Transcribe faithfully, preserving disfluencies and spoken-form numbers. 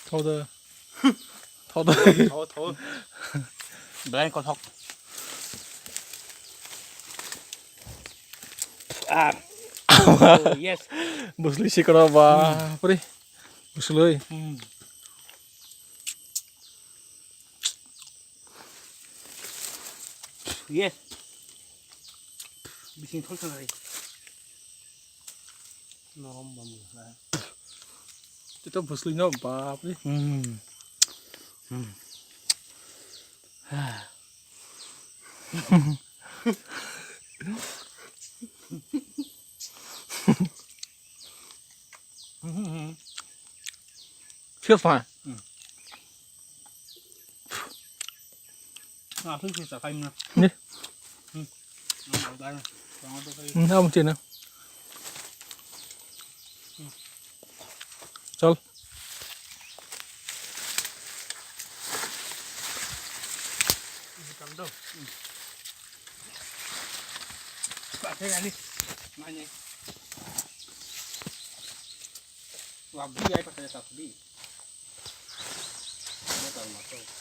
Thau da. Thau da. Thau, thau. Belai kothok. Ah. Oh, yes. Bwsli sikoro ba. Hmm. Puri. Bwsli. Hmm. Yes. Bising thol thol rai. Norom bam. Ito bwsli no, bap re. Hmm. Hmm. Feels fine. Hmm. Ah, thun thun sa khai na. Ni. Hmm. Ang dai na. Ang dai. Hmm, ang chin na. Hmm. Chal. Kam do. Hmm. Sa khai ni. Mai ni. Wa bi ai pa sa ta bi. Mo ta ma to.